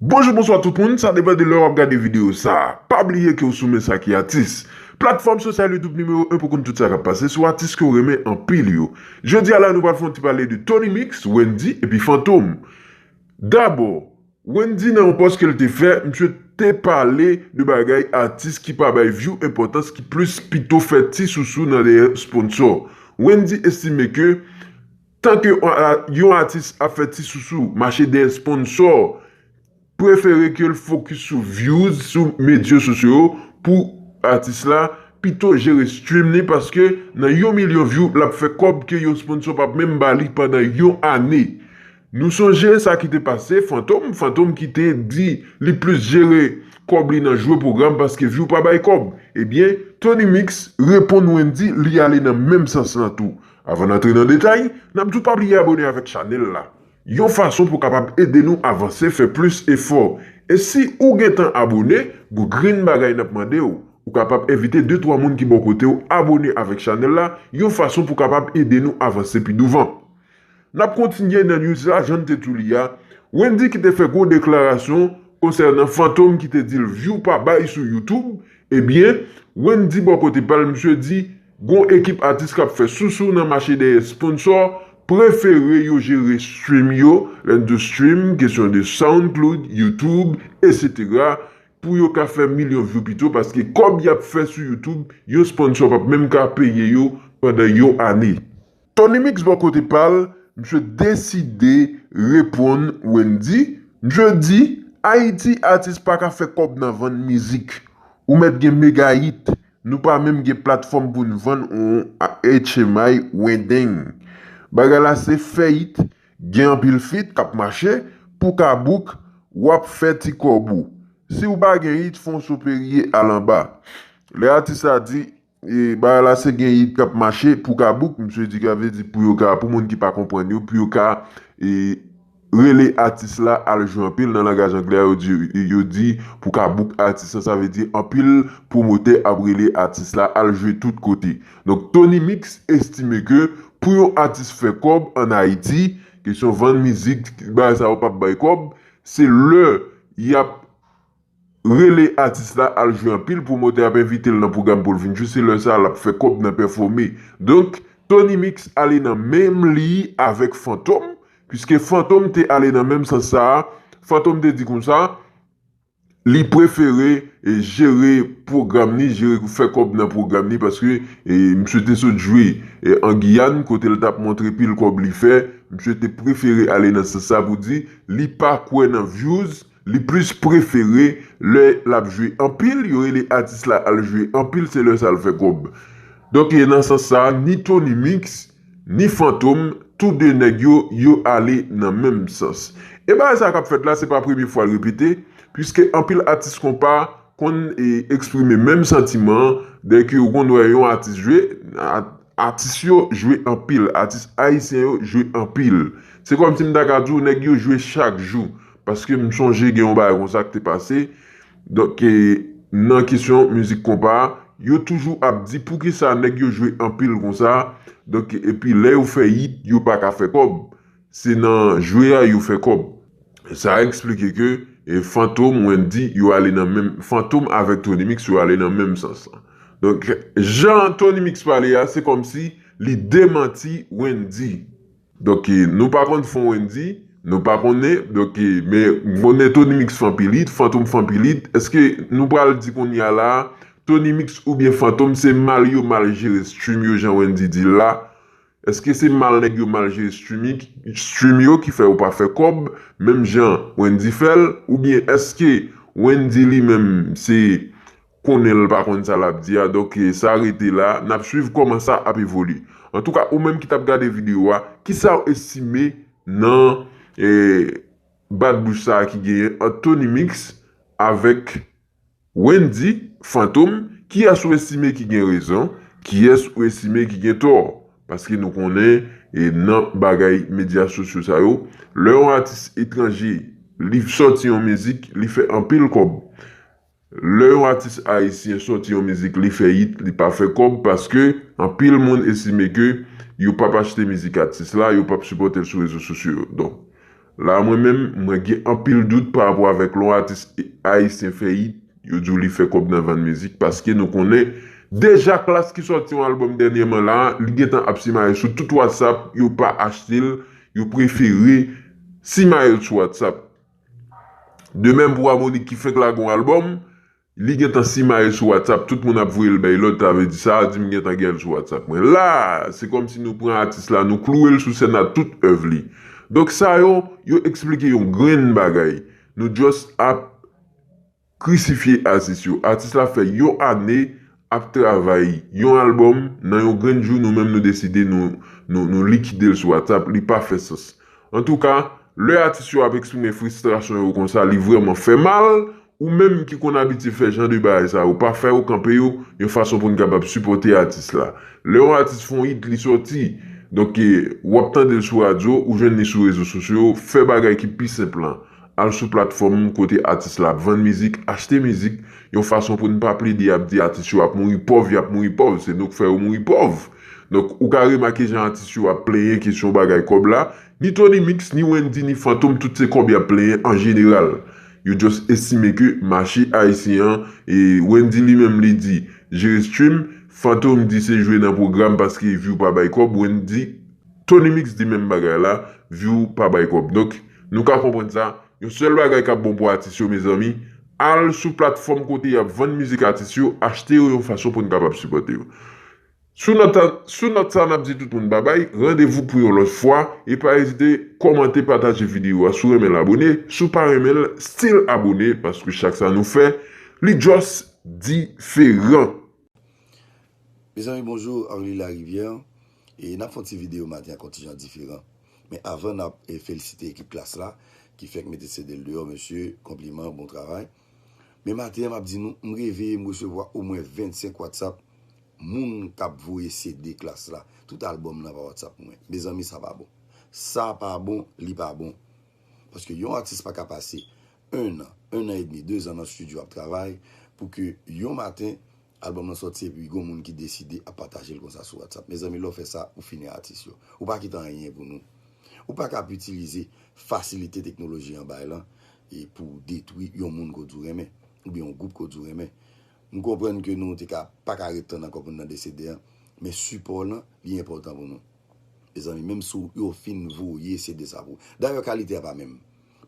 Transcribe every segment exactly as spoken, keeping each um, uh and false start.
Bonjou, bonswa tout moun, sa depann de lè w ap gade videyo sa a. Pa bliye ke w sou Men Sa Ki Atis, platfòm sosyal YouTube nimewo en pou konn tout sa k ap pase sou atis ke w renmen anpil yo. Jodi a la, nou pral fè yon ti pale de Tony Mix, Wendyy epi Fantom. Dabò, Wendyy nan yon pòs ke l te fè, misye te pale de bagay atis ki pa bay view enpòtans, ki plis pito fè ti sousou nan dèyè sponsò. Wendyy estime ke tanke yon a- yon atis ap fè ti sousou, mache dèyè sponsò, prefere ke l fokis sou views sou medya sosyo yo pou atis la, pito jere stream li, paske nan yon milyon view l ap fè kòb ke yon sponsò p ap menm ba li pandan yon ane. Nou sonje sa ki te pase Fantom, Fantom ki te di li plis jere kòb li nan jwe pwogram paske view pa bay kòb. Ebyen, Tony Mix reponn Wendyy, li ale nan menm sans lan tou. Avan n antre nan detay, n ap di w pa bliye abòne avèk chanèl la. Yon fason pou w kapab ede nou avanse, fè plis efò. E si ou gentan abòne, gon grenn bagay n ap mande w. Ou kapab envite de twa moun ki bò kote w abòne avèk chanèl la, yon fason pou w kapab ede nou avanse pi douvan. N ap kontinye nan news la, jan n te di w li a. Wendyy ki te fè gwo deklarasyon konsènan Fantom ki te di l view pa bay sou YouTube, ebyen, Wendyy bò kote pa l, misye di, gon ekip atis k ap fè sousou nan mache dèyè sponsò, prefere yo jere stream yo, lè n di stream, kesyon de SoundCloud, YouTube, etsetera, pou yo ka fè milyon view pito, paske kòb y ap fè sou YouTube, yon sponsò p ap menm ka peye yo pandan yon ane. Tony Mix bò kote pa l, misye deside reponn Wendyy. Misye di, Ayiti, atis pa ka fè kòb nan vann mizik. Ou mèt gen mega hit, nou pa menm gen platfòm pou n vann yon H M I wendeng. Bagay la se fè hit, gen anpil feat k ap mache, pou ka book, w ap fè ti kòb ou. Si w pa gen hit, fè yon soperye al anba. Lè atis la di, e, bagay la se gen hit k ap mache pou ka book, misye di ka vle di pou yo ka, pou moun ki pa konprann yo, pou yo ka, e, rele atis la al jwe anpil. Nan langaj anglè a, yo di, yo di pou ka book atis la, sa vle di anpil pwomotè ap rele atis la al jwe tout kote. Donk, Tony Mix estime ke pou yon atis fè kòb ann Ayiti, kesyon vann mizik, bagay sa yo p ap bay kòb, se lè y ap rele atis la al jwe anpil, pwomotè ap envite l nan pwogram pou l vin jwe, se lè sa l ap fè kòb nan pèfòme. Donk, Tony Mix ale nan menm liy avèk Fantom, piske Fantom te ale nan menm sans sa a. Fantom te di konsa, li prefere, e, jere pwogram li, jere fè kòb nan pwogram li, paske, e, misye te sot jwe, e, an Giyàn, kote l t ap montre pil kòb li fè, misye te prefere ale nan sans sa pou di, li pa kwè nan views, li plis prefere lè l ap jwe anpil, yo rele atis la al jwe anpil, se lè sa l fè kòb. Donk, e nan sans sa, ni Tony Mix, ni Fantom, tou de nèg yo, yo ale nan menm sans. E bagay sa k ap fèt la, se pa premye fwa l repete, piske anpil atis konpa konn, e, eksprime menm santiman an, dèyè ke yo konn wè yon atis jwe, a- atis yo jwe anpil, atis ayisyen yo jwe anpil. Se kòmsi m ta ka di w, nèg yo jwe chak jou, paske m sonje gen yon bagay konsa k te pase. Donk, e, nan kesyon mizik konpa, yo toujou ap di poukisa nèg yo jwe anpil konsa. Donk, epi lè yo fè hit, yo pa ka fè kòb. Se nan jwe a yo fè kòb. Sa eksplike ke, e, Fantom, Wendyy, yo ale nan menm, Fantom avèk Tony Mix, yo ale nan menm sans lan. Donk, jan Tony Mix pale a, se kòmsi li demanti Wendyy. Donk, e, nou pa konn fon Wendyy, nou pa konnen, donk, e, men m konnen Tony Mix fè anpil hit, Fantom fè anpil hit. Èske nou pral di kounye a la, Tony Mix oubyen Fantom se mal yo mal jere stream yo, jan Wendyy di l la? Èske se mal nèg yo mal jere stream, stream yo ki fè yo pa fè kòb, menm jan Wendyy fè l? Oubyen èske Wendyy li menm se konnen l pa konn sa l ap di a? Donk, e, sa rete la, n ap swiv kòman sa ap evolye. Antouka, ou menm ki t ap gade videyo a, kisa w estime nan, e, bat bouch sa a ki genyen ant Tony Mix avèk Wendyy, Fantom, kiyès ou estime ki gen rezon, kiyès ou estime ki gen tò? Paske nou konnen, e, nan bagay medya sosyo sa yo, lè yon atis etranje, li sòti yon mizik, li fè anpil kòb. Lè yon atis ayisyen sòti yon mizik, li fè hit, li pa fè kòb, paske anpil moun estime ke yo p ap achte mizik atis la, yo p ap sipòte l sou rezo sosyo yo. Donk, La, mwen menm, mwen gen anpil dout pa rapò avèk lè yon atis ayisyen fè hit, yo di w li fè kòb nan vann mizik, paske nou konnen deja Klass ki sòti yon albòm dènyèman la, li gentan ap simaye sou tout WhatsApp, yo pa achte l, yo prefere simaye l sou WhatsApp. De menm pou Harmonik ki fenk lage yon albòm, li gentan simaye sou WhatsApp, tout moun ap voye l bay lòt, sa vle di sa di m gentan gen l sou WhatsApp mwen. La, se kòmsi nou pran atis la, nou klouwe l sou sèn a tout èv li. Donk sa yo, yo eksplike yon grenn bagay. Nou just ap krisifye atis yo. Atis la fè yon ane ap travay yon albòm, nan yon grenn jou, nou menm nou deside nou, nou, nou likide l sou WhatsApp, li pa fè sans. Antouka, lè atis yo ap eksprime fristrasyon yo konsa, li vrèman fè mal. Ou menm ki konn abitye fè jan de bagay sa yo, pa fè yo kanpe yo, yon fason pou n kapab sipòte atis la. Lè yon atis fè yon hit, li sòti, donk, e, w ap tande l sou radyo, ou jwenn li sou rezo sosyo, fè bagay ki pi senp lan. Al sou platfòm kote atis la ap vann mizik, achte mizik, yon fason pou n pa plede ap di atis yo ap mouri pòv, y ap mouri pòv, se nou k fè yo mouri pòv. Donk, ou ka remake jan atis yo ap plenyen kesyon bagay kòb la, ni Tony Mix, ni Wendy, ni Fantom, tout se kòb y ap plenyen an jeneral. Yo just estime ke mache ayisyen an, e Wendy li menm li di jere stream, Fantom di se jwe nan pwogram paske view pa bay kòb, Wendy, Tony Mix di menm bagay la, view pa bay kòb. Donk, nou ka konprann sa, yon sèl bagay k ap bon pou atis yo, mezanmi, al sou platfòm kote y ap vann mizik atis yo, achte yo yon fason pou n kapab sipòte yo. Sou nòt sa, sou nòt sa, n ap di tout moun babay, randevou pou yon lòt fwa, e pa ezite kòmante, pataje videyo a, si w renmen l abone, si w pa renmen l, still abone, paske chak sa nou fè, li just diferan. Mezanmi, bonjou, Arly Larivière. E n ap fè yon ti videyo maten an, yon ti jan diferan. Men avan, n ap, e, felisite ekip Klass la, ki fèk mete C D l deyò, mesye, konpliman, bon travay. Men maten an, m ap di nou, m reveye, m resevwa omwen vennsenk WhatsApp, moun k ap voye C D Klass la, tout albòm lan pa WhatsApp mwen. Mezanmi, sa pa bon. Sa pa bon, li pa bon. Paske yon atis pa ka pase en an, en an edmi, de zan nan estidyo ap travay pou ke yon maten, albòm lan sòti epi gon moun ki deside ap pataje l konsa sou WhatsApp. Mezanmi, lè w fè sa, ou fini atis yo. Ou pa kite anyen pou nou. Ou pa ka ap itilize fasilite teknoloji an bay lan e pou w detwi yon moun ke w di w renmen, oubyen yon gwoup ke w di w renmen. M konprann ke nou te ka pa ka ret tann ankò pou n nan desede an, men sipò lan, li enpòtan pou nou. Mezanmi, menm si w, yo fin voye C D sa pou ou. Dayè, kalite a pa menm.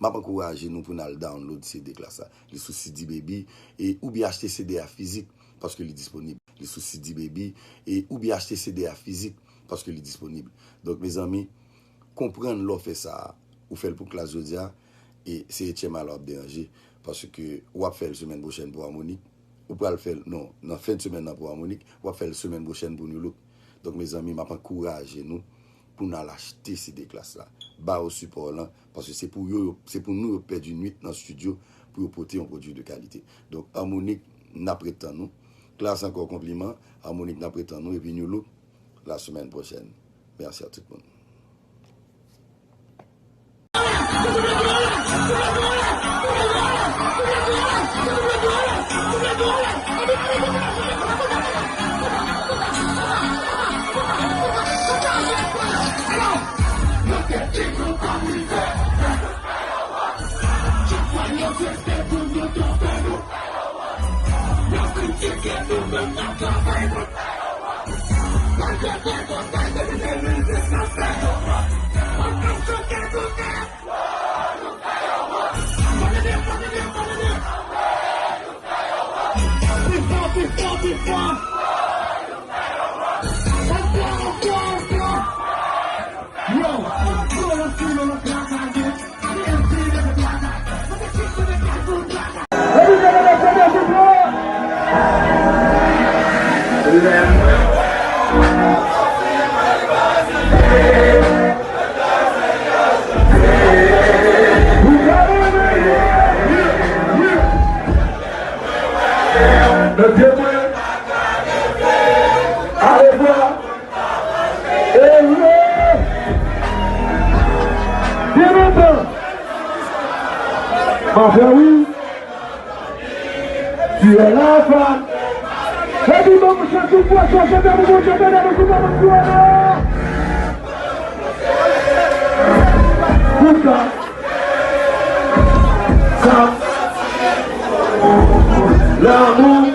M ap ankouraje nou pou n al download C D Klass la. Li sou C D Baby, e oubyen achte C D a fizik, paske li disponib. Li sou C D Baby, e oubyen achte C D a fizik, paske li disponib. Donk, mezanmi, konprann lè w fè sa a. Ou fè l pou Klass jodi a, e se Etchen Malò ap deranje, paske w ap fè l semèn pwochèn pou Harmonik, ou pral fè l, non, nan fen de semèn nan pou Harmonik, w ap fè l semèn pwochèn pou New Look. Donk, mezanmi, m ap ankouraje nou pou n al achte C D Klass la. Ba yo sipò lan, paske se pou yo, yo, se pou nou yo pèdi nwit nan estidyo pou yo pote yon pwodui de kalite. Donk, Harmonik, n ap ret tann nou. Klass ankò konpliman, Harmonik n ap ret tann nou, epi New Look, la semaine prochaine. Merci à tout le monde. Byen lontan. Mafya wi. Fiyèl la fam. Epi ban m chans pou pwòch yo chante pou Bondye beni nou sou moman nou an. Kouta. Lanmou